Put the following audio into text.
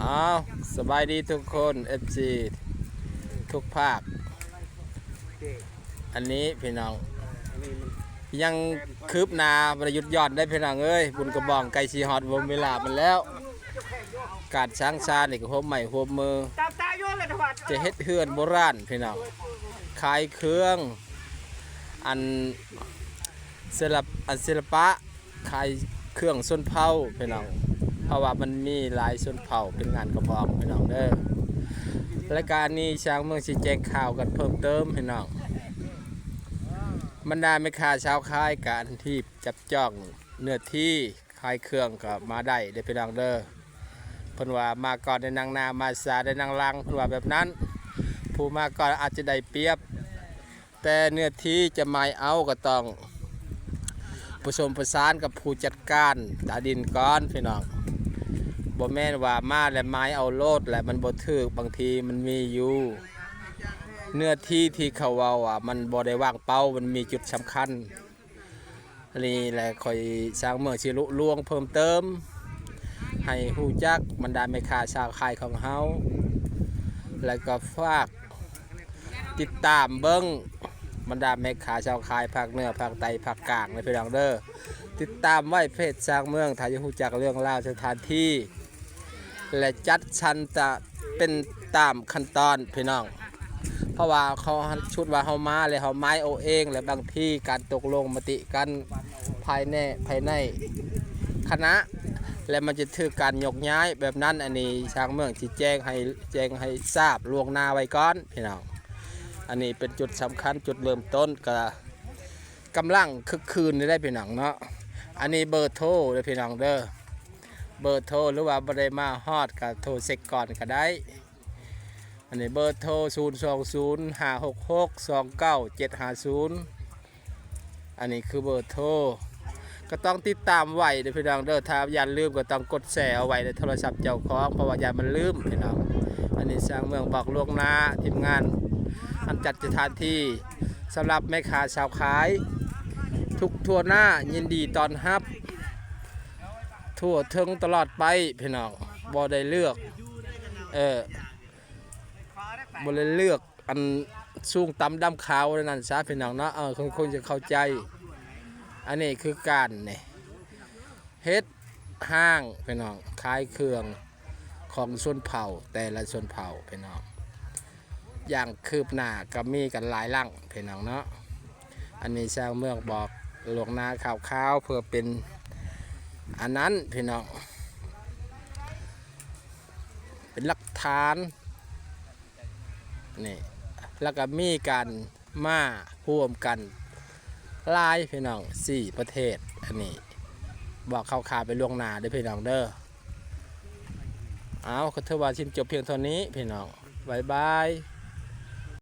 ອ້າວ ສະບາຍດີທຸກຄົນ ເອັຟຊີ ທຸກພາກ. ອັນນີ້ພີ່ນ້ອງ ຍັງຄືບໜ້າບໍ່ໄດ້ຢຸດຢ່ອນເດ້ພີ່ນ້ອງເອີຍ. ບຸນກະບອງໃກ້ຊິຮອດເວລາມັນແລ້ວ. ການສ້າງຊານນີ້ກໍຮ່ວມໄມ້ຮ່ວມມື ຈະເຮັດເຮືອນໂບລານພີ່ນ້ອງ ຂາຍເຄື່ອງ ອັນ ສິລະ ອັນສິລະປະ ຂາຍເຄື່ອງຊົນເຜົ່າພີ່ນ້ອງ ເພາະວ່າມັນມີຫຼາຍຊົນເຜົ່າເປັນງານກະບອງພີ່ນ້ອງເດີ. ລາຍການນີ້ຊ່າງເມືອງຊິແຈ້ງຂ່າວກັນເພີ່ມເຕີມພີ່ນ້ອງ. ບັນດາແມ່ຄ້າຊາວຂາຍກະອັນທີ່ຈັບຈອງເນື້ອທີ່ຂາຍເຄື່ອງກໍມາໄດ້ເດີພີ່ນ້ອງເດີ. ເພິ່ນວ່າມາກ່ອນໄດ້ນັ່ງໜ້າ ມາຊ້າໄດ້ນັ່ງຫຼັງ ເພິ່ນວ່າແບບນັ້ນ. ຜູ້ມາກ່ອນອາດຈະໄດ້ປຽບ ແຕ່ເນື້ອທີ່ຈະໝາຍເອົາກໍຕ້ອງປະສົມປະສານກັບຜູ້ຈັດການຕາດິນກ່ອນພີ່ນ້ອງ. ບໍ່ແມ່ນວ່າມາແລ້ວໝາຍເອົາໂລດ ແລະມັນບໍ່ຖືກ. ບາງທີມັນມີຢູ່ເນື້ອທີ່ທີ່ເຂົາເວົ້າວ່າມັນບໍ່ໄດ້ວ່າງເປົ່າ ມັນມີຈຸດສຳຄັນ. ອັນນີ້ແຫຼະ ຂ້ອຍຊ່າງເມືອງຊິລຸລວງເພີ່ມເຕີມ ໃຫ້ຮູ້ຈັກບັນດາແມ່ຄ້າຊາວຂາຍຂອງເຮົາ ແລະກໍຝາກຕິດຕາມເບິ່ງບັນດາແມ່ຄ້າຊາວຂາຍພາກເໜືອ ພາກໃຕ້ ພາກກາງເດີພີ່ນ້ອງເດີ. ຕິດຕາມໄວ້ເພຈຊ່າງເມືອງ ຖ້າຢາກຮູ້ຈັກເລື່ອງລາວສະຖານທີ່ ແລະຈັດສັນຈະເປັນຕາມຂັ້ນຕອນພີ່ນ້ອງ. ເພາະວ່າເຂົາ ຊຸດວ່າເຮົາມາແລ້ວເຮົາໝາຍເອົາເອງ ແລະບາງທີການຕົກລົງມະຕິກັນພາຍໃນ ພາຍໃນຄະນະ ແລະມັນຈະຖືກການຍົກຍ້າຍແບບນັ້ນ. ອັນນີ້ຊ່າງເມືອງຊິແຈ້ງໃຫ້ ແຈ້ງໃຫ້ຊາບລ່ວງໜ້າໄວ້ກ່ອນພີ່ນ້ອງ. ອັນນີ້ເປັນຈຸດສຳຄັນ ຈຸດເລີ່ມຕົ້ນ ກະກຳລັງຄຶກຄື້ນຢູ່ເດ້ພີ່ນ້ອງເນາະ. ອັນນີ້ເບີໂທເດີພີ່ນ້ອງເດີ ເບີໂທ ຫຼືວ່າບໍ່ໄດ້ມາຮອດກະໂທເຊັກກ່ອນກະໄດ້. ອັນນີ້ເບີໂທ ສູນສອງສູນ ຫ້າຫົກຫົກ ສອງເກົ້າເຈັດຫ້າສູນ. ອັນນີ້ຄືເບີໂທ ກໍຕ້ອງຕິດຕາມໄວ້ເດີພີ່ນ້ອງເດີ. ຖ້າຢ້ານລືມກໍຕ້ອງກົດແຊເອົາໄວ້ໃນໂທລະສັບເຈົ້າຂອງ ເພາະວ່າຢ້ານມັນລືມພີ່ນ້ອງ. ອັນນີ້ຊ່າງເມືອງບອກລ່ວງໜ້າທີມງານ ອັນຈັດສະຖານທີ່ ສຳລັບແມ່ຄ້າຊາວຂາຍທຸກທົ່ວໜ້າ ຍິນດີຕ້ອນຮັບທົ່ວເຖິງຕະຫຼອດໄປພີ່ນ້ອງ. ບໍ່ໄດ້ເລືອກ ເອີ ບໍ່ໄດ້ເລືອກອັນສູງຕ່ຳດຳຂາວນັ້ນຊະພີ່ນ້ອງເນາະ. ເອີ ຄົງ ຄົງຈະເຂົ້າໃຈ. ອັນນີ້ຄືການນີ້ ເຮັດຮ້ານພີ່ນ້ອງ ຂາຍເຄື່ອງຂອງຊົນເຜົ່າ ແຕ່ລະຊົນເຜົ່າພີ່ນ້ອງ. ຢ່າງຄືບໜ້າກໍມີກັນຫຼາຍຫຼັງພີ່ນ້ອງເນາະ. ອັນນີ້ຊ່າງເມືອງບອກລ່ວງໜ້າຂ່າວໆ ເພື່ອເປັນອັນນັ້ນພີ່ນ້ອງ ເປັນຫຼັກຖານນີ້. ແລ້ວກໍມີການ ມາຮ່ວມກັນຫຼາຍພີ່ນ້ອງ ສີ່ປະເທດ. ອັນນີ້ບອກຂ່າວໆໄປລ່ວງໜ້າເດີພີ່ນ້ອງເດີ. ເອົາ ກໍຖືວ່າສິ້ນຈົບພຽງເທົ່ານີ້ພີ່ນ້ອງ. ບາຍບາຍ.